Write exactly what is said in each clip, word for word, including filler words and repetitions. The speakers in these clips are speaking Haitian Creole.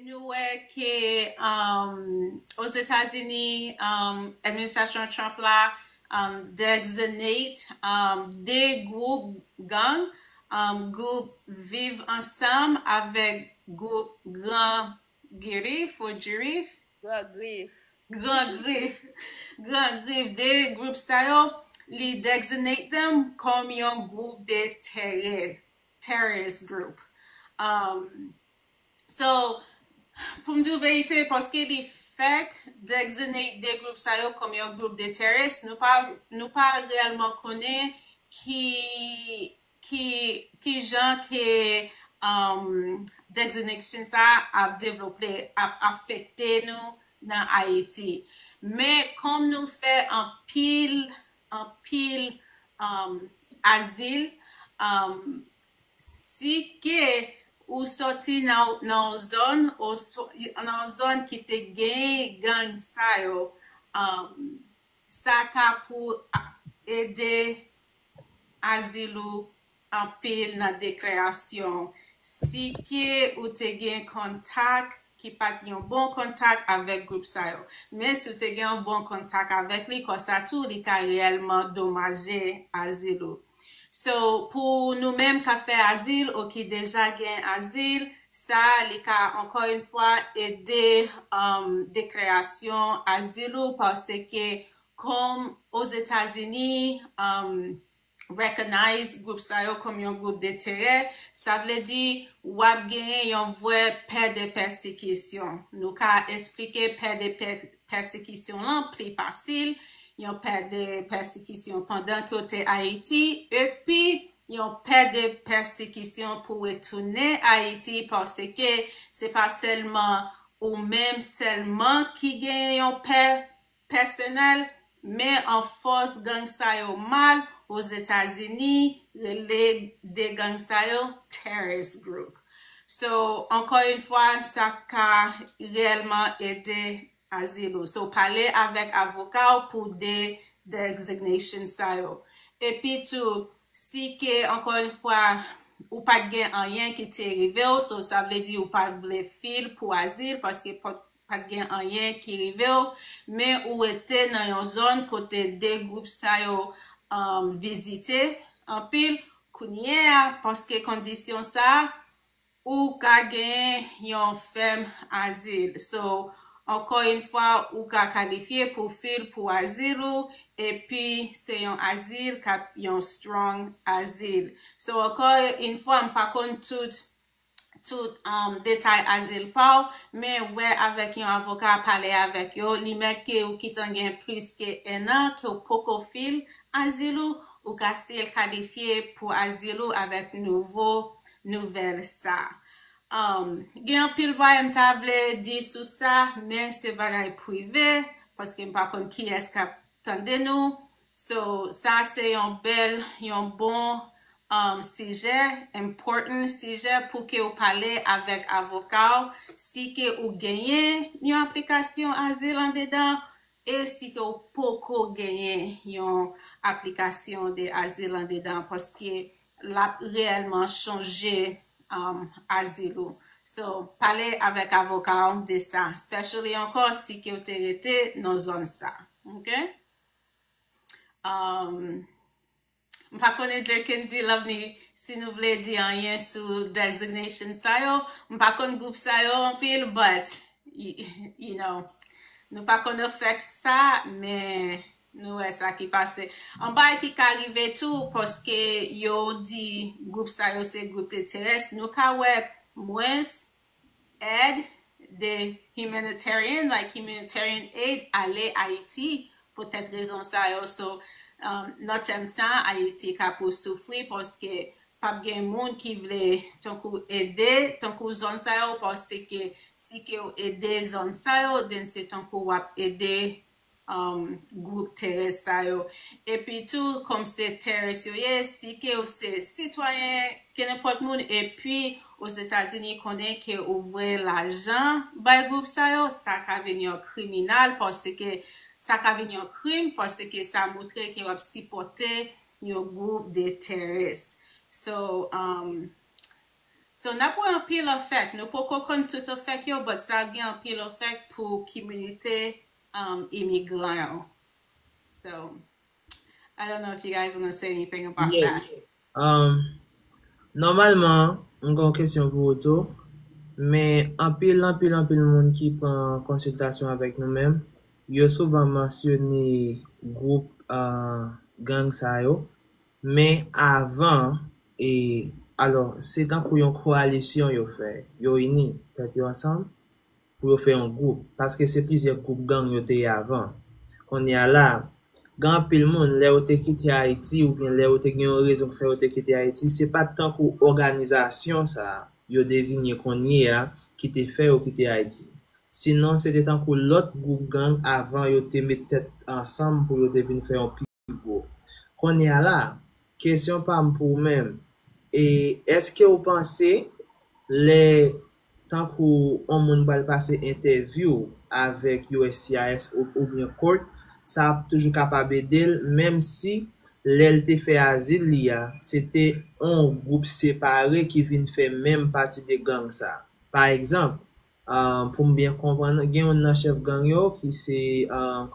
Nou wè ke um, Ozetazini, um, administrasyon Trump la um, designate um, de gwoup gang, um, gwoup Viv Ansanm avèk gwoup Gran Grif ou Jirif. Gran Grif. Gran Grif. Gran Grif, de gwoup sa yo, li designate them kòm yon gwoup de terè, terrorist group. Um, so, pou m di w verite, paske li fèk designate de gwoup sa yo kòm yon gwoup de terrorist, nou pa, nou pa reyèlman konnen ki, ki, ki jan ke um, designation sa ap devlope, ap afekte nou nan Ayiti. Men kòm nou fè anpil, anpil um, azil, um, si ke ou soti nan yon zòn, nan yon zòn ki te gen gang sa yo, um, sa ka pou ede azil ou anpil nan deklarasyon. Si ke ou te gen kontak ki pa t yon bon kontak avèk gwoup sa yo. Men si w te gen yon bon kontak avèk li, konsa tou li ka reyèlman domaje azil ou. So, pou nou menm k ap fè azil ou ki deja gen azil, sa li ka ankò yon fwa ede um, deklarasyon azil ou paske kòm Ozetazini um, recognize gwoup sa yo kòm yon gwoup de terè, sa vle di w ap genyen yon vrè pè de pèsekisyon. Nou ka esplike pè de pèsekisyon lan pli fasil, yon pè de pèsekisyon pandan ke w te Ayiti, epi yon pè de pèsekisyon pou retounen Ayiti paske se pa sèlman ou menm sèlman ki genyen yon pè pèsonèl, men an fòs gang sa yo mal Ozetazini rele de gang sa yo terrorist group. So, ankò yon fwa, sa ka reyèlman ede azil ou. So, pale avèk avoka w pou de designation sa yo. Epi tou, si ke, ankò yon fwa, ou pa t gen anyen ki te rive w, so sa vle di ou pa t vle fil pou azil paske pa t gen anyen ki rive w, men ou rete nan yon zòn kote de gwoup sa yo um, vizite anpil kounye a, paske kondisyon sa a, ou ka gen yon fèm azil. So, ankò yon fwa, ou ka kalifye pou fil pou azil ou, epi se yon azil k ap yon strong azil. So, ankò yon fwa, m pa konn tout tout um, detay azil pa w, men wè avèk yon avoka, pale avèk yo, li mèt ke ou kitan gen plis ke en an ke w poko fil azil ou, ou ka still kalifye pou azil ou avèk nouvo nouvèl sa. Um, gen anpil bagay m ta vle di sou sa, men se bagay prive, paske m pa konn kiyès k ap tande nou. So, sa se yon bèl, yon bon um, sijè, important sijè pou ke w pale avèk avoka w si ke ou genyen yon aplikasyon azil andedan e si ke w poko genyen yon aplikasyon de azil andedan paske l ap reyèlman chanje um, azil ou. So, pale avèk avoka w de sa, especially ankò si ke w te rete nan zòn sa. Ok? Um, M pa konnen Durkin di Lovni si nou vle di anyen sou designation sa yo. M pa konn gwoup sa yo anpil, but you know, nou pa konn efèk sa, men nou wè sa ki pase. Yon bagay ki ka rive tou paske yo di gwoup sa yo se gwoup de terès, nou ka wè mwens èd de humanitarian, like humanitarian aid, ale Ayiti poutèt rezon sa yo. So, um, nan tèm sa, Ayiti ka pou soufri paske p ap gen moun ki vle tankou ede, tankou zòn sa yo, paske si ke w ede zòn sa yo, then se tankou w ap ede um, gwoup terès sa yo. Epi tou, kòm se terès yo ye, si ke w se sitwayen kenenpòt moun, epi Ozetazini konnen ke ou voye lajan bay gwoup sa yo, sa ka vin yon kriminal, paske sa ka vin yon krim, paske sa montre ke w ap sipòte yon gwoup de terès. So, um, So, n ap wè anpil efèk. Nou poko konn tout efèk yo, but sa gen anpil efèk pou kominote um, imigran yo. So, I don't know if you guys want to say anything about that. Yes. Um, nòmalman, m gen yon kesyon pou ou tou. Men anpil, anpil, anpil moun ki pran konsiltasyon avèk nou menm, yo souvan mansyone gwoup uh, gang sa yo. Men avan, e, alò, se tankou yon koalisyon yo fè. Yo ini tèt yo ansanm pou yo fè yon gwoup. Paske se plizyè gwoup gang yo te ye avan. Kounye a la, gen anpil moun, lè yo te kite Ayiti, oubyen lè yo te gen yon rezon k fè yo te kite Ayiti, se pa t tankou òganizasyon sa a yo dezinye kounye a ki te fè yo kite Ayiti. Sinon, se te tankou lòt gwoup gang avan yo te met tèt ansanm pou yo te vin fè yon pi gwo. Kounye a la, kesyon pa m pou ou menm, e èske w panse lè tankou yon moun pral pase entèvyou avèk U S C I S ou, oubyen court, sa ap toujou kapab ede l, menm si lè l te fè azil li a, se te yon gwoup separe ki vin fè menm pati de gang sa. Pa egzanp, uh, pou m byen konprann, gen youn nan chèf gang yo ki se uh,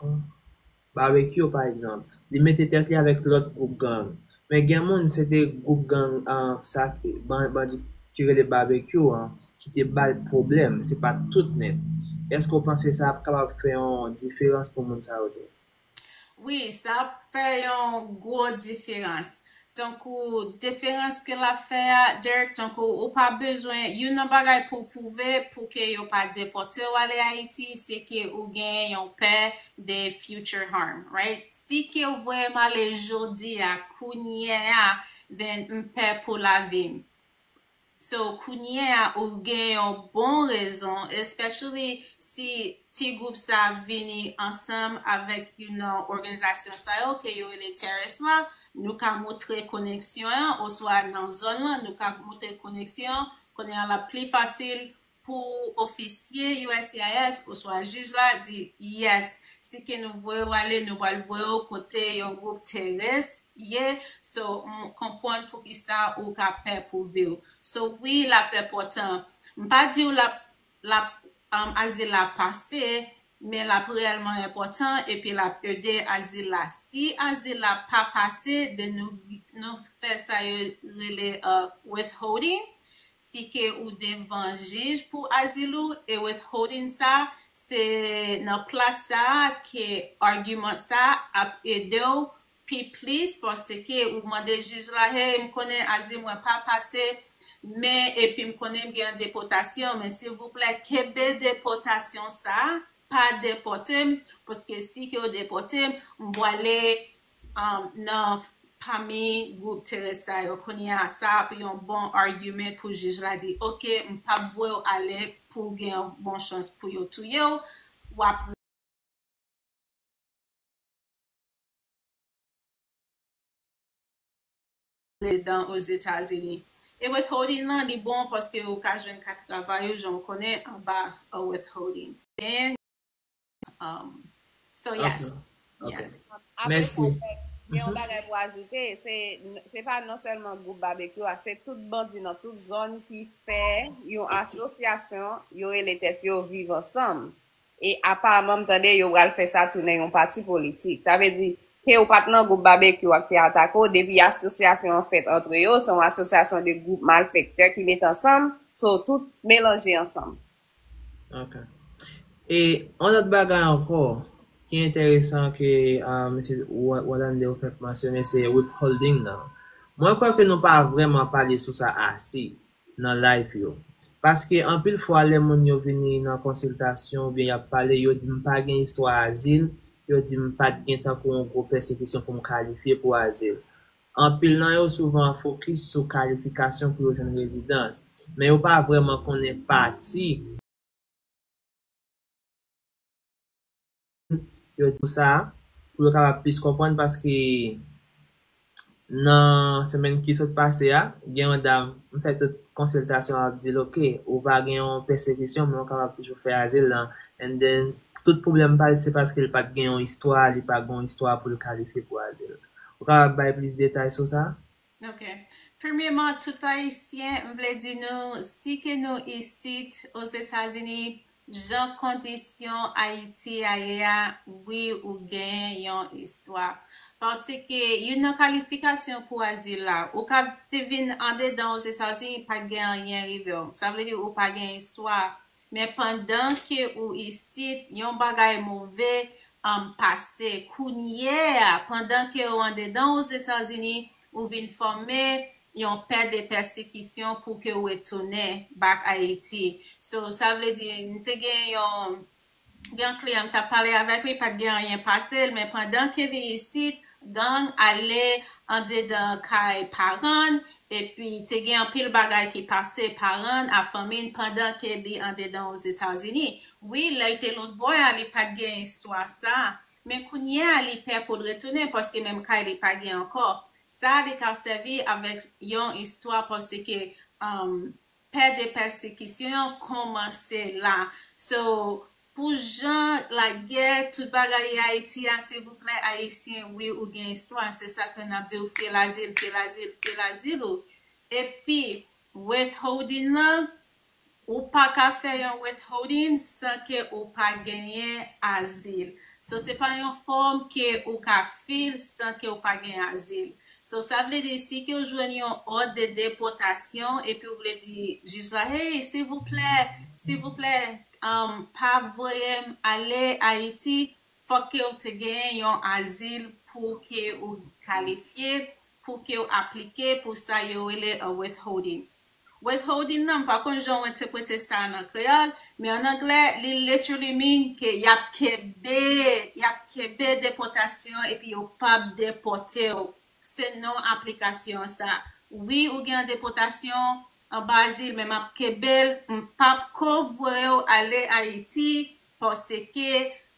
Barbecue, pa egzanp, li mete tèt li avèk lòt gwoup gang. Men gen moun, se te gwoup gang uh, sa, bandi ki rele Barbecue an, ki te ba l pwoblèm. Se pa tout nèt. Èske w panse sa ap kapab fè yon diferans pou moun sa yo tou? Wi, sa ap fè yon gwo diferans. Tankou diferans ke l ap fè a, Derek, tankou ou pa bezwen, youn nan bagay pou w pwouve pou ke yo pa depòte w ale Ayiti, se ke ou genyen yon pè de future harm, right? Si ke w voye m ale jodi a, kounye a, then m pè pou lavi m. So, kounye a, ou gen yon bon rezon, especially si ti gwoup sa vini ansanm avèk youn nan òganizasyon sa yo ke yo rele terrorist la, nou ka montre koneksyon an, oswa nan zòn lan, nou ka montre koneksyon an, kounye a l ap pli fasil pou ofisye U S C I S oswa jij la di, yes, si ke nou voye w ale, nou pral voye w kote yon gwoup terrorist ye, so, m konprann poukisa ou ka pè pou vi w. So, wi, l ap enpòtan. M pa di w l ap, l ap, um, azil la pase, men l ap reyèlman enpòtan epi l ap ede azil la. Si azil la pa pase, then nou, nou fè sa yo rele uh, withholding. Si ke ou devan jij pou azil ou, e withholding sa, se nan plas sa a ke argument sa ap ede w pi plis, paske ou mande jij la, hey, m konnen azil mwen pa pase, men epi m konnen m gen yon depòtasyon, men silvouplè, kenbe depòtasyon sa, pa depòte m, paske si ke yo depòte m, m pwale um, nan pami gwoup terè sa yo. Kounye a, sa ap yon bon argument pou jij la di, ok, m p ap voye w ale pou gen yon bon chans pou yo touye w, w ap rezidan Ozetazini. E withholding lan, li bon paske ou ka jwenn kat travay ou, jan w konnen, anba a withholding. Gen, um, so, yes. Ok. Yes. Apre sa, Mèsi. gen yon bagay pou ajoute, se, se pa non sèlman gwoup Babekyou a, se tout bandi nan tout zòn ki fè yon asosyasyon, yo rele tèt yo Viv Ansanm. E aparamman, m tande yo pral fè sa tounen yon pati politik. Sa vle di, ke ou pa t nan gwoup Babekyou a k te atake w, depi asosyasyon an fèt antre yo, se yon asosyasyon de gwoup malfektè ki met ansanm, so tout melanje ansanm. Ok. E yon lòt bagay ankò ki enteresan ke uh, mesye Wa- Walande ou fèk mansyone, se withholding nan. Mwen kwè ke nou pa vrèman pale sou sa ase nan live yo. Paske anpil fwa lè moun yo vini nan konsiltasyon oubyen y ap pale, yo di m pa gen istwa azil, yo di m pa t gen tankou yon gwo pèsekisyon pou m kalifye pou azil. Anpil nan yo souvan fokis sou kalifikasyon pou yo jwenn rezidans, men yo pa vrèman konnen pati yo di sa pou yo kapab plis konprann, paske nan semèn ki sot pase a, gen yon dam, m fè tout konsiltasyon ap di l, ok, ou pa gen yon pèsekisyon, men ou kapab toujou fè azil lan. And then, tout pwoblèm pa l, se paske l pa t gen yon istwa, li pa gen yon istwa pou l kalifye pou azil. Ou kapab bay plis detay sou sa? Ok. Premyeman, tout Ayisyen, m vle di nou, si ke nou isit Ozetazini, jan kondisyon Ayiti a ye a, wi, ou gen yon istwa. Paske youn nan kalifikasyon pou azil la, ou ka te vin andedan Ozetazini, pa t gen anyen rive w. Sa vle di ou pa gen istwa. Men pandan ke ou isit, yon bagay move, um, pase. Kounye a, pandan ke ou andedan Ozetazini, ou vin fòme yon pè de pèsekisyon pou ke ou retounen back Ayiti. So, sa vle di, m te gen yon, gen yon kliyan m t ap pale avèk li, pa t gen anyen pase l, men pandan ke li isit, gang ale andedan kay paran l, epi te gen anpil bagay ki pase paran l a fanmi l pandan ke li andedan Ozetazini. Wi, lè l te lòt bò a, li pa t gen istwa sa, men kounye a li pè pou l retounen, paske menm kay li pa gen ankò. Sa li ka sèvi avèk yon istwa, paske, um, pè de pèsekisyon an kòmanse la. So, pou jan lagè, tout bagay ye Ayiti a, silvouplè, Ayisyen, wi, ou gen istwa. Se sa k fè n ap di w fil azil, fil azil, fil azil ou. Epi, withholding nan, ou pa ka fè yon withholding san ke ou pa genyen azil. So, se pa yon fòm ke ou ka fil san ke ou pa gen azil. So, sa vle di, si ke w jwenn yon òd de depòtasyon, epi w vle di jij la, hey, silvouplè, silvouplè, um, pa voye m ale Ayiti, fòk ke w te genyen yon azil pou ke ou kalifye, pou ke w aplike pou sa yo rele a withholding. Withholding nan, m pa konn jan w entèprete sa nan kreyòl, men an anglè, li literally mean ke y ap kenbe, y ap kenbe depòtasyon epi yo p ap depòte w. Se non aplikasyon sa. Wi, ou gen depòtasyon anba azil, men m ap kenbe l, m p ap ko voye w ale Ayiti, paske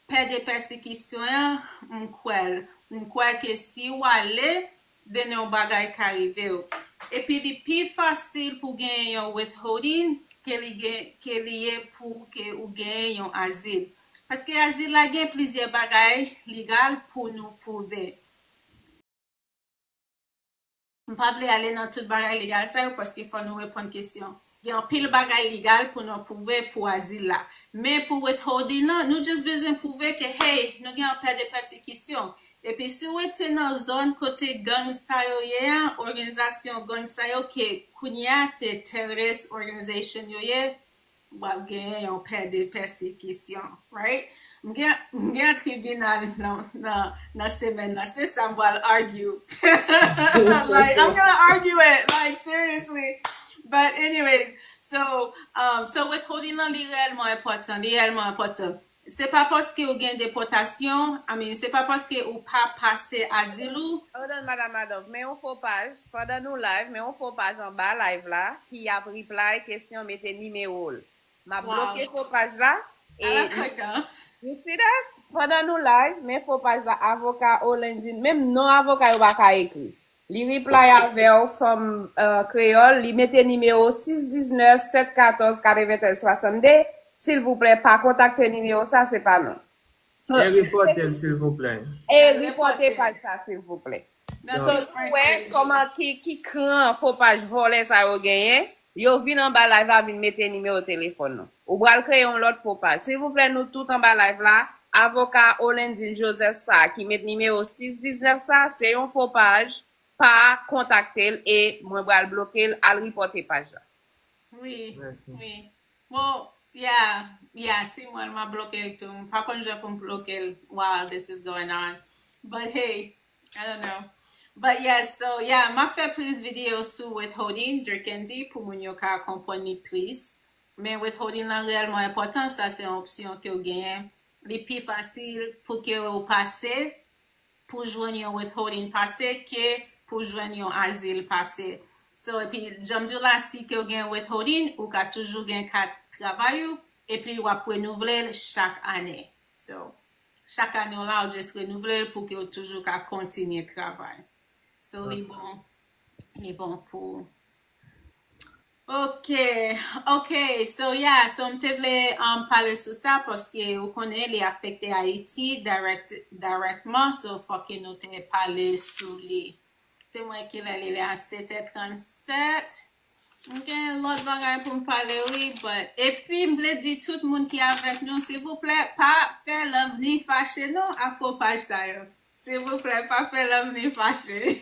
pè de pèsekisyon an, m kwè l. M kwè ke si w ale, then yon bagay ka rive w. Epi li pi fasil pou gen yon withholding ke li gen, ke li ye pou ke ou gen yon azil. Paske azil la gen plizyè bagay legal pou nou pwouve. M pa vle ale nan tout bagay legal sa yo, paske fò nou reponn kesyon. Gen anpil bagay legal pou nou pwouve pou azil la. Men pou withholding nan, nou just bezwen pwouve ke, hey, nou gen yon pè de pèsekisyon. Epi si w rete nan zòn kote gang sa yo ye a, òganizasyon gang sa yo ke kounye a se terrorist organization yo ye, w ap genyen yon pè de pèsekisyon, right? M gen, m gen tribinal nan, nan, nan semèn nan, se sa m pral argue. Like, I'm gonna argue it, like, seriously. But anyways, so, um, so withholding nan, li reyèlman enpòtan, li reyèlman enpòtan. Se pa paske ou gen depòtasyon, I mean, se pa paske ou pa pase azil ou. Hold on, Madam Adolphe, men yon fo paj, pandan nou live, men yon fo paj anba live la, ki ap reply kesyon, mete nimewo l. M ap bloke fo paj la, e you see that? Pandan nou live, men fo paj la, avoka Olendine, menm non avoka yo pa ka ekri. Li reply avè w, fanm, euh, kreyòl, li mete nimewo sis diznèf sèt katòz katreventrèz swasannde. Silvouplè, pa kontakte nimewo sa, se pa nou. So, e repòte l, silvouplè. E repòte paj sa, silvouplè. So, nou wè kòman ki, ki kran fo paj vòlè sa yo genyen. Yo vin anba live la, vin mete nimewo telefòn nou. Ou pral kreye yon lòt fo paj. Silvouplè, nou tout anba live la, avoka Olendine Joseph sa, ki met nimewo sis diznèf sa, se yon fo paj, pa kontakte l e mwen pral bloke l, al repòte paj la. Wi, wi. Bon, yeah, yeah, si mwen, m ap bloke l tou. M pa konn jan pou m bloke l while this is going on. But hey, I don't know. But yes, so yeah, m ap fè plis videyo sou withholding, Durkandi, pou moun yo ka konprann li plis. Men withholding lan reyèlman enpòtan, sa se yon opsyon ke w genyen. Li pi fasil pou ke w pase, pou jwenn yon withholding pase ke pou jwenn yon azil pase. So, epi, jan m di w la, si ke w gen withholding, ou ka toujou gen kat travay ou, epi w ap renouvle l chak ane. So, chak ane w la, ou just renouvle l pou ke w toujou ka kontinye travay. So, li bon, li bon pou Ok, ok, so yeah, so m te vle, um, pale sou sa paske ou konnen li afekte Ayiti direct, directman, so fòk ke nou te pale sou li. Te mwen kilè li la, sèt è trannsèt. M gen lòt bagay pou m pale, wi, but epi m vle di tout moun ki avèk nou, silvouplè, pa fè Lovni fache non ak fo paj sa yo. Silvouplè, pa fè Lovni fache.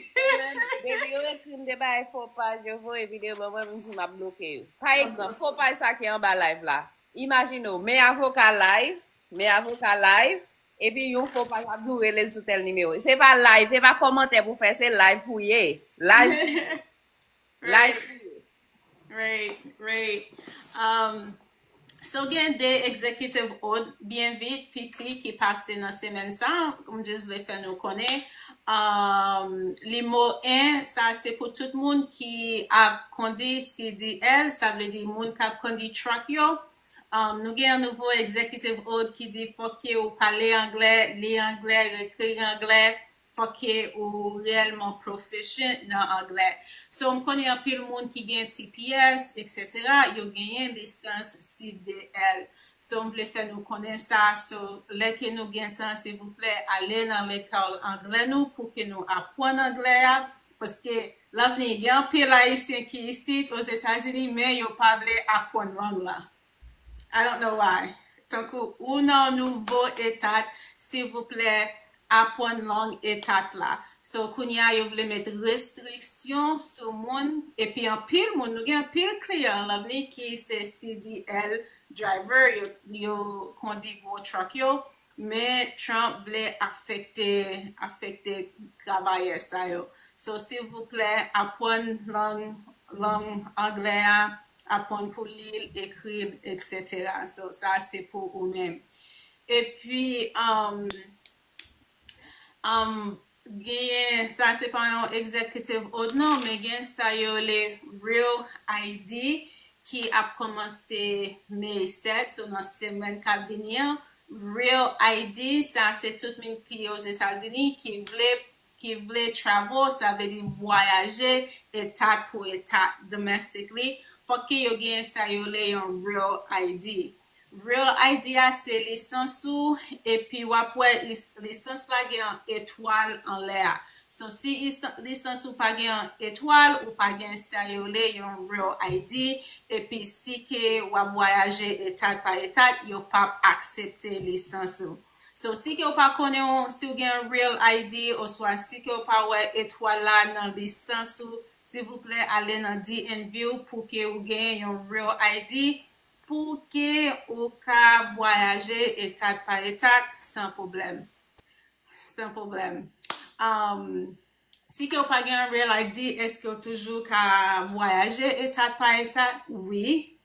Depi yo ekri m de bagay fo paj, yo voye videyo ban mwen, m di m ap bloke yo. Pa egzanp, fo paj sa ki anba live la. Imajine w, men avoka live, men avoka live, epi yon fo paj ap di w rele l sou tèl nimewo. Se pa live, se pa kòmantè pou fè, se live pou ye. Live pou ye. Live pou ye. Right, right. Um, so gen de executive order byen vit, piti, ki pase nan semèn sa, m just vle fè nou konnen. Um, limo en, sa se pou tout moun ki ap kondi C D L, sa vle di moun k ap kondi truck yo. Um, nou gen yon nouvo executive order ki di fòk ke ou pale anglè, li anglè, ekri anglè, fòk ke ou reyèlman proficient nan anglè. So, m konnen anpil moun ki gen T P S, et cetera, yo genyen lisans C D L. So, m vle fè nou konnen sa. So, lè ke nou gen tan, silvouplè, ale nan lekòl anglè nou pou ke nou aprann anglè a. Paske, Lovni, gen anpil Ayisyen ki isit, Ozetazini, men yo pa vle aprann lang la. I don't know why. Tankou ou nan nouvo etap, silvouplè, aprann lang etap la. So, kounye a, yo vle met restriksyon sou moun, epi anpil moun, nou gen anpil kliyan, Lovni, ki se C D L driver, yo, yo kondi gwo truck yo, men Trump vle afekte, afekte travayè sa yo. So, silvouplè, aprann lang, lang anglè a, aprann pou li l, ekri l, et cetera. So, sa se pou ou menm. Epi, um, um, genyen, sa se pa yon executive order non, men gen sa yo rele Real I D ki ap kòmanse May sèt, so nan semèn k ap vini an. Real I D, sa se tout moun ki Ozetazini ki vle ki vle travel, sa vle di vwayaje etap pou etap domestically, fòk ke yo gen sa yo rele yon Real I D. Real I D a se lisans ou, epi w ap wè lisans la gen yon etwal anlè a. So, si lisans ou pa gen yon etwal, ou pa gen sa yo rele yon Real I D, epi si ke w ap vwayaje etap pa etap, yo p ap aksepte lisans ou. So, si ke w pa konnen si w gen Real I D, oswa si ke w pa wè etwal la nan lisans ou, silvouplè ale nan D M V pou ke w gen yon Real I D, pou ke ou ka vwayaje etap pa etap san pwoblèm. San pwoblèm. Um, si ke w pa gen Real I D, èske w toujou ka vwayaje etap pa etap? Wi,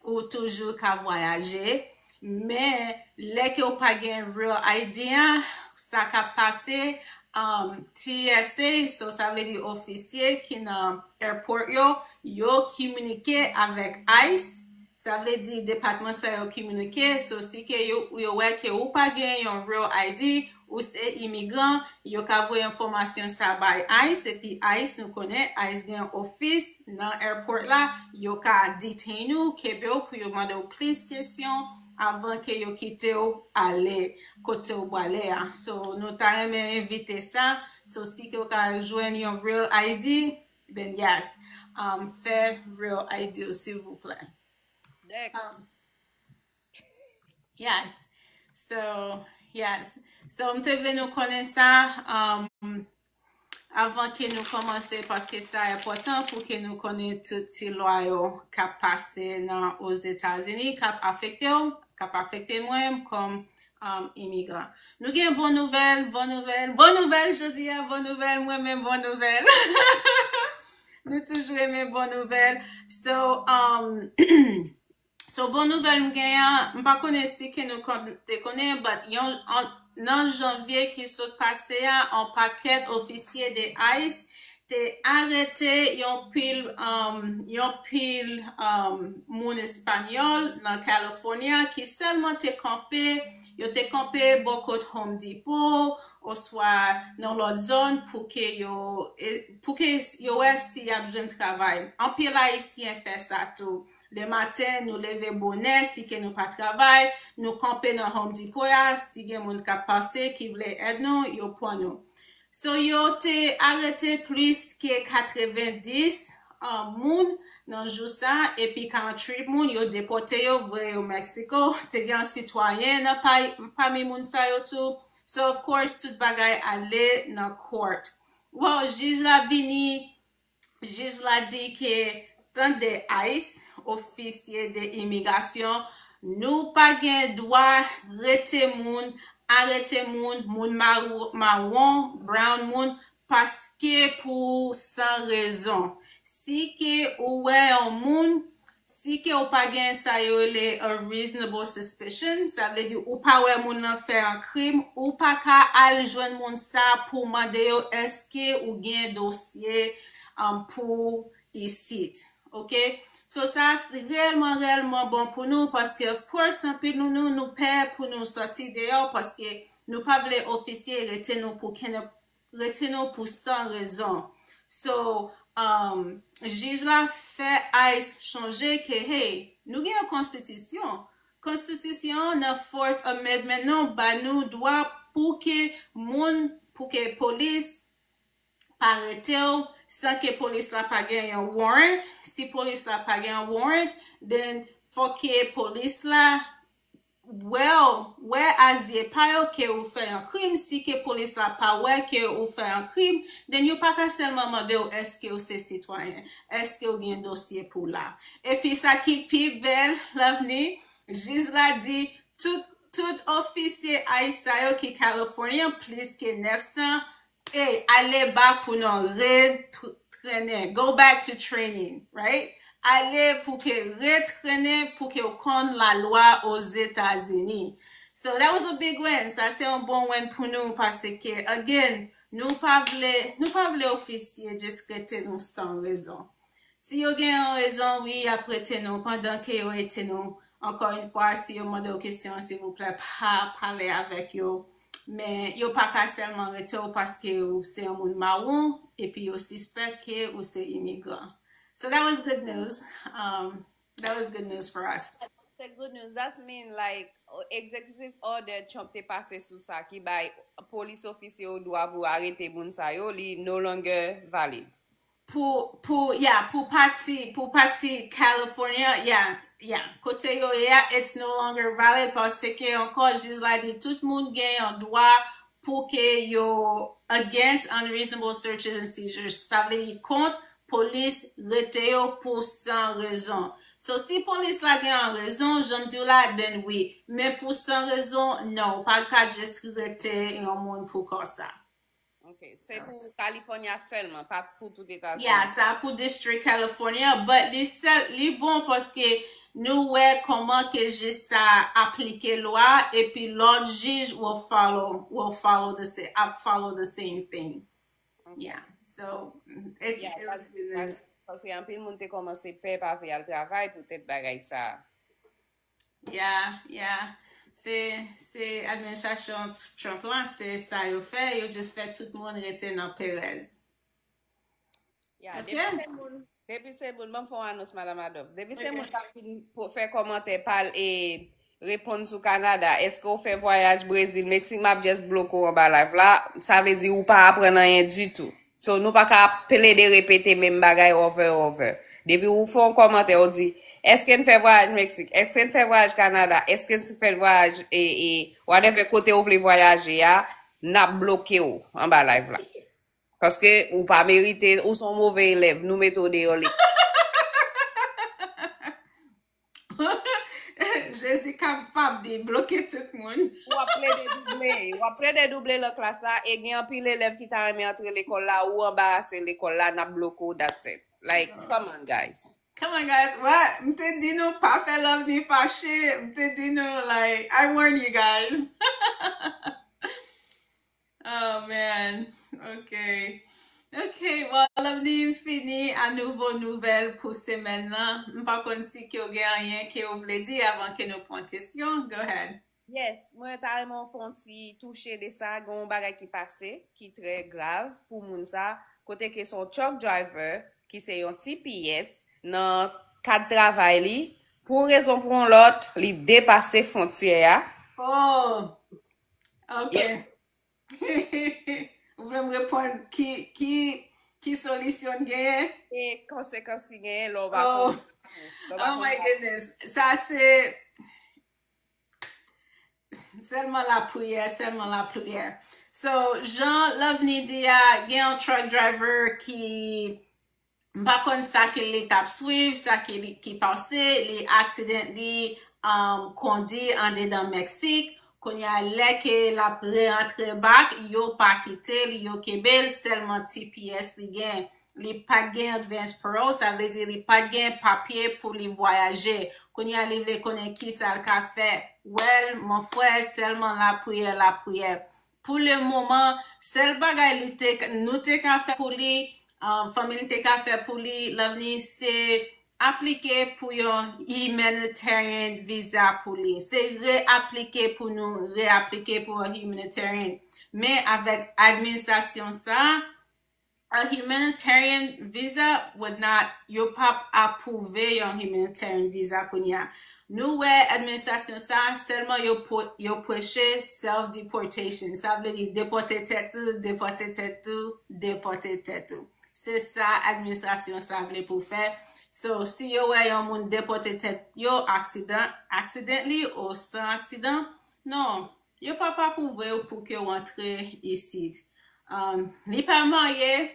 ou toujou ka vwayaje. Men, lè ke w pa gen Real I D an, sa k ap pase, um, T S A, so sa vle di ofisye ki nan airport yo, yo kominike avèk ice, sa vle di depatman sa yo kominike, so si ke yo, yo wè ke ou pa gen yon Real I D, ou se imigran, yo ka voye enfòmasyon sa bay ice, epi ice, nou konnen ice gen ofis nan airport la, yo ka detain ou, kenbe w pou yo mande w plis kesyon avan ke yo kite w ale kote w prale a. So, nou ta renmen evite sa. So, si ke w ka jwenn yon Real I D, then yes, um, fè Real I D ou, silvouplè. Dèk. Um, yes. So, yes. So, m te vle nou konnen sa, um, avan ke nou kòmanse, paske sa enpòtan pou ke nou konnen tout ti lwa yo k ap pase nan Ozetazini, k ap afekte w, k ap afekte mwen kòm, um, imigran. Nou gen bon nouvèl, bon nouvèl, bon nouvèl jodi a, bon nouvèl, mwen menm bon nouvèl. Nou toujou renmen bon nouvèl. So, um, so bon nouvèl m genyen, m pa konnen si ke nou kon-, te konnen, but yon, an, nan janvye ki sot pase a, yon pakèt ofisye de ice te arete yon pil, um, yon pil, um, moun espanyòl nan California ki sèlman te kanpe, yo te kanpe bò kot Home Depot, oswa nan lòt zòn pou ke yo, e, pou ke yo wè si y ap jwenn travay. Anpil Ayisyen fè sa tou. Lematen, nou leve bonè, si ke nou pa travay, nou kanpe nan Home Depot a, si gen moun k ap pase, ki vle èd nou, yo pran nou. So, yo te arete plis ke katrevendis, uh, moun nan jou sa, epi karanntuit moun, yo depòte yo, voye yo Mexico. Te gen yon sitwayen nan pa, pami moun sa yo tou. So, of course, tout bagay ale nan court. Well, jij la vini, jij la di ke, tande, ice, ofisye de imigrasyon, nou pa gen dwa rete moun, arete moun, moun mawon, brown moun, paske pou san rezon. Si ke ou wè yon moun, si ke ou pa gen sa yo rele a reasonable suspicion, sa vle di ou pa wè moun nan fè yon krim, ou pa ka al jwenn moun sa pou mande yo èske ou gen dosye, um, pou isit. Ok? So sa se reyèlman, reyèlman bon pou nou, paske, of course, anpil nou, nou, nou pè pou nou sòti deyò, paske nou pa vle ofisye rete nou pou kidnap, rete nou pou san rezon. So, um, jij la fè ice chonje ke, hey, nou gen yon konstitisyon. Konstitisyon nan Fourth Amendment nan ba nou dwa pou ke moun, pou ke polis pa rete w san ke polis la pa gen yon warrant. Si polis la pa gen yon warrant, then fòk ke polis la wè w, wè a zye pa yo ke ou fè yon krim. Si ke polis la pa wè ke ou fè yon krim, then yo pa ka sèlman mande w èske ou se sitwayen, èske ou gen dosye pou la. Epi sa ki pi bèl, Lovni, jij la di tout, tout ofisye ice sa yo ki California, plis ke nèf san, ey, ale ba pou nou retrennen. Go back to training, right? Ale pou ke retrennen, pou ke w konn lalwa Ozetazini. So that was a big win. Sa se yon bon win pou nou, paske, again, nou pa vle, nou pa vle ofisye just rete nou san rezon. Si yo gen yon rezon, wi, y ap rete nou. Pandan ke yo rete nou, ankò yon fwa, si yo mande w kesyon, silvouplè, pa pale avèk yo. Men yo pa ka sèlman rete w paske ou se yon moun mawon, epi yo sispèk ke ou se imigran. So that was good news. Um, that was good news for us. That's a good news. That's mean, like, executive order Trump te pase sou sa ki bay polis ofisye yo dwa pou arete moun sa yo, li no longer valid. Pou, pou, yeah, pou pati, pou pati California, yeah, yeah. Kote yo ye a, it's no longer valid, paske ankò jij la di tout moun gen yon dwa pou ke yo against unreasonable searches and seizures. Sa vle di kont polis rete yo pou san rezon. So, si polis la gen yon rezon, jan m di w la, then wi. Men pou san rezon, non, ou pa ka just rete yon moun pou konsa. Ok, se pou California sèlman, pa pou tout Etazini. Yeah, sa pou District California, but li sèl, li bon paske nou wè kòman ke jij sa aplike lwa, epi lòt jij will follow, will follow the same, ap follow the same thing. Yeah, so it's, yeah, it was really nice. Paske anpil moun te kòmanse pè pa vle al travay poutèt bagay sa. Yeah, yeah. Se, se administrasyon Trump lan, se sa yo fè, yo just fè tout moun rete nan perèz. Yeah, depi se moun, depi se moun, ban m fè yon anons, Madan Adolphe. Depi se moun k ap vin fè kòmantè, pale, e reponn sou Kanada, èske w fè vwayaj Brezil, Meksik, m ap just bloke w anba live la. Sa vle di ou pa aprann anyen ditou. So, nou pa ka plede repete menm bagay over, over. Depi ou fè yon kòmantè, ou di, èske n fè vwayaj Meksik? Èske n fè vwayaj Kanada? Èske n fè vwayaj, e, e, whatever kote ou vle vwayaje a, n ap bloke w anba live la. Paske ou pa merite, ou se yon move elèv, nou mete w deyò lekòl. Jezi kapab debloke tout moun. W ap plede double, w ap plede double nan klas la, e gen anpil elèv ki ta renmen antre lekòl la, ou anbarase lekòl la, n ap bloke w, that's it. Like, come on, guys. Come on, guys. What? M te di nou pa fè Lovni fache. M te di nou, like, I warn you guys. Oh, man. Ok. Ok, well, Lovni, m fini a nouvo nouvèl pou semèn nan. M pa konn si ke w gen anyen ke w vle di avan ke nou pran kesyon. Go ahead. Yes, mwen ta renmen w fè yon ti touche de sa. Gen yon bagay ki pase, ki trè grav pou moun sa. Kote ke se yon truck driver, ki se yon T P S, nan kad travay li, pou yon rezon pou yon lòt, li depase fwontyè a. Oh, ok. Ou vle m reponn ki, ki, ki solisyon n genyen? E konsekans ki genyen lè w pa konn. Oh my goodness. Sa se sèlman lapriyè, sèlman lapriyè. So, jan Lovni di a, gen yon truck driver ki m pa konn sa ke li t ap swiv, sa ke li ki pase, li accidentally um, kondi andedan Meksik. Kounye a, lè ke l ap reantre back, yo pa kite l, yo kenbe l, sèlman T P S li gen. Li pa t gen advance parole, sa vle di li pa t gen papye pou li vwayaje. Kounye a, li vle konnen kisa l ka fè. Well, mon frè, sèlman lapriyè, lapriyè. Pou le moman, sèl bagay li te, nou te ka fè pou li, um, fanmi li te ka fè pou li, Lovni, se aplike pou yon humanitarian visa pou li. Se reaplike pou nou, reaplike pou yon humanitarian. Men avèk administrasyon sa, a humanitarian visa would not, yo p ap apwouve yon humanitarian visa kounye a. Nou wè administrasyon sa sèlman yo, yo preche self deportation. Sa vle di depòte tèt ou, depòte tèt ou, depòte tèt ou. Se sa administrasyon sa vle pou fè. So, si yo wè yon moun depòte tèt yo aksidan, accidentally ou san aksidan, non, yo p ap apwouve w pou ke w antre isit. Um, li pa marye,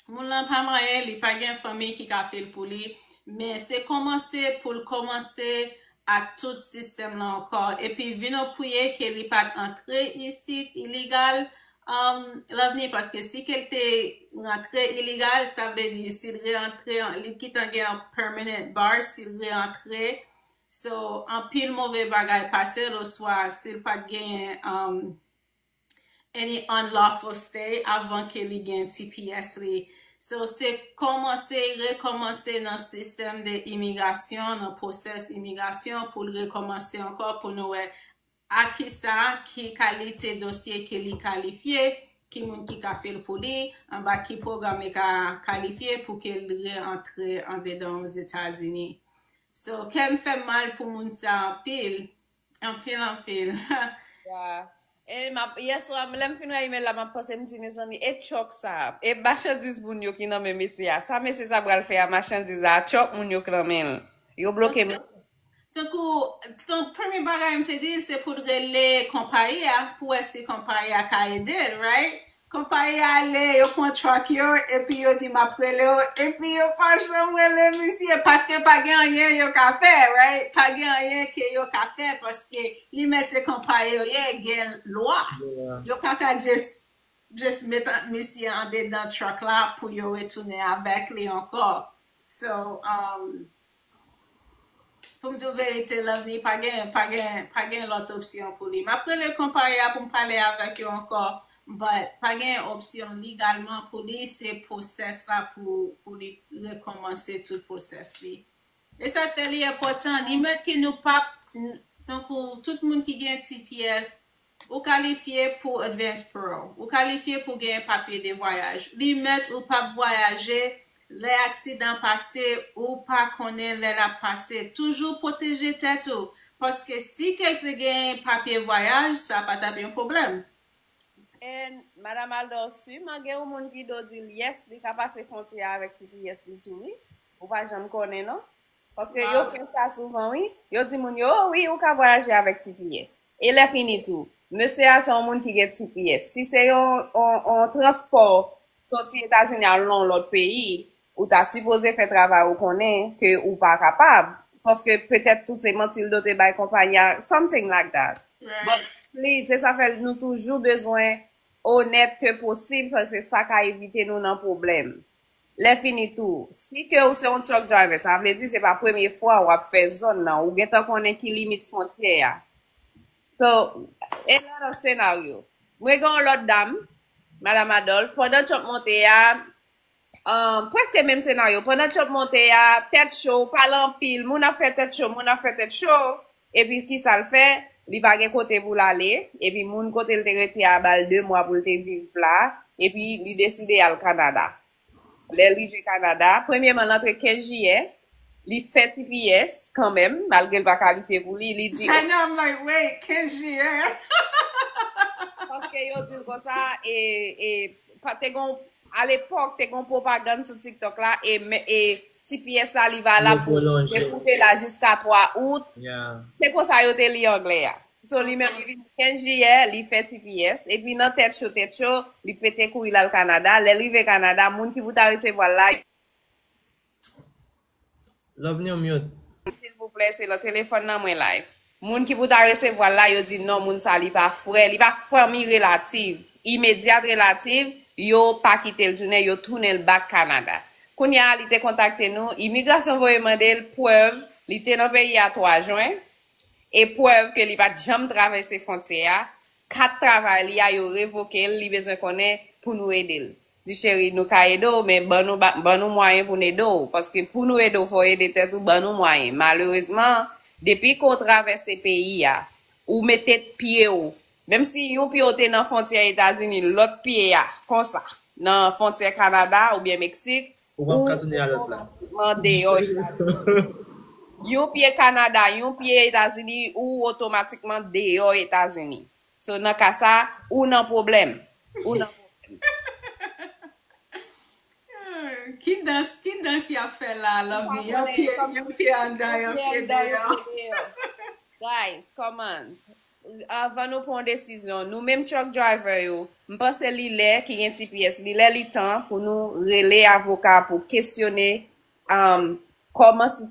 moun lan pa marye, li pa gen fanmi ki ka fè l pou li, men se kòmanse pou l kòmanse ak tout sistèm lan ankò. Epi vin priye ke li pa t antre isit iligal, um, Lovni, paske si ke l te rantre iligal, sa vle di si l reantre, li gentan gen yon permanent bar, si l reantre. So, anpil move bagay pase l, oswa si l pa t genyen, um, any unlawful stay avan ke li gen T P S li. So, se kòmanse, rekòmanse nan sistèm de imigrasyon, nan pwosès imigrasyon pou l rekòmanse ankò pou nou wè a kisa, ki kalite dosye ke li kalifye, ki moun ki ka fè l pou li, anba ki pwogram li ka kalifye pou ke l reantre andedan Ozetazini. So, kè m fè m mal pou moun sa anpil. Anpil, anpil. Yeah. E m ap, yèswa, lè m fin wè email la, m ap panse, m di, mezanmi, e truck sa, e machandiz moun yo ki nan men mesye a. Sa mesye sa pral fè a machandiz la, truck moun yo k nan men l. Yo bloke m. Tankou, tankou premye bagay m te di l, se pou l rele konpayi a, pou wè si konpayi a ka ede l, right? Konpayi a ale, yo pran truck yo, epi yo di m ap rele w, epi yo pa janm rele misye, paske pa gen anyen yo ka fè, right? Pa gen anyen ke yo ka fè, paske li menm se konpayi yo ye, gen lwa. Yo pa ka just, just met misye andedan truck la pou yo retounen avèk li ankò. So, um, pou m di w verite, Lovni, pa gen, pa gen, pa gen lòt opsyon pou li. M ap rele konpayi a pou m pale avèk yo ankò, but pa gen opsyon legalman pou li, se pwosès la pou, pou li rekòmanse tout pwosès li. E sa k fè li enpòtan, li mèt ke nou p ap, tankou tout moun ki gen T P S, ou kalifye pou advance parole, ou kalifye pou gen papye de vwayaj. Li mèt ou p ap vwayaje, lè aksidan pase, ou pa konnen lè l ap pase. Toujou pwoteje tèt ou, paske si ke l te gen papye vwayaj, sa pa t ap yon pwoblèm. And Madam Aldor, siman gen yon moun ki do di l yes, li ka pase fwontyè a avèk T P S li tou, wi. Ou pa janm konnen, non? Paske yo fè sa souvan, wi. Yo di moun yo, oh, wi, ou ka vwayaje avèk T P S. E lè fini tou, mesye a se yon moun ki gen T P S. Si se yon, yon, yon transpò soti Etazini al nan yon lòt peyi, ou ta sipoze fè travay ou konnen ke ou pa kapab. Paske petèt tout se manti l do te bay konpayi a, something like that. But please, se sa fè nou toujou bezwen onèt ke posib, paske sa ka evite nou nan pwoblèm. Lè fini tou, si ke ou se yon truck driver, sa vle di se pa premye fwa w ap fè zòn nan, ou gentan konnen ki limit fwontyè a. So, e la nan senaryo. Mwen gen yon lòt dam, Madam Adolphe, pandan Trump monte a, um, prèske menm senaryo. Pandan Trump monte a, tèt cho, pale anpil, moun ap fè tèt cho, moun ap fè tèt cho, epi kisa l fè? Li pa gen kote pou l ale, epi moun kote l te rete a ba l de mwa pou l te viv la, epi li deside al Kanada. Lè l rive Kanada, premyeman, l antre kenz jiyè, li fè T P S kanmenm, malgre l pa kalifye pou li, li di, I know, I'm like, wait, kenz jiyè? Paske Ke yo di l konsa, e, e, pa, te gon, alepòk, te gon pwopagann sou TikTok la, e, e T P S la, li valab pou, pou te la jiska twa out. Se konsa yo te li anglè a. So, li menm, li vin kenz jiyè, li fè T P S, epi nan tèt cho, tèt cho, li pete kouri l al Kanada. Lè l rive Kanada, moun ki pou ta resevwa l la, Love ni on mute. Silvouplè, se nan telefòn nan mwen live. Moun ki pou ta resevwa l la, yo di non, moun sa li pa frè, li pa fanmi relative, imedyat relative, yo pa kite l tounen, yo tounen l back Kanada. Kounye a, li te kontakte nou, imigrasyon voye mande l prèv, li te nan peyi a twa jen, e prèv ke li pa t janm travèse fwontyè a, kat travay li a, yo revoke l, li bezwen konnen pou nou ede l. Di cheri, nou ka ede w, men ban nou, ba- ban nou mwayen pou n ede w. Paske pou nou ede w, fò w ede tèt ou, ban nou mwayen. Malerezman, depi ke w travèse peyi a, ou mete pye w, menm si yon pye w te nan fwontyè Etazini, lòt pye a, konsa, nan fwontyè Kanada oubyen Meksik, Ou p ap ka tounen a lòt la. Otomatikman deyò Etazini. Yon pye Kanada, yon pye Etazini, ou otomatikman deyò Etazini. So, nan ka sa, ou nan pwoblèm. Ou nan pwoblèm. Ki dans, ki dans y ap fè la, Lovni? Yon pye, yon pye anndan, yon pye deyò. Guys, come on. Anvan nou pran yon desizyon, nou menm truck driver yo, m panse li lè ki gen T P S, li lè li tan pou nou rele avoka pou kesyone um, kòman sitiyasyon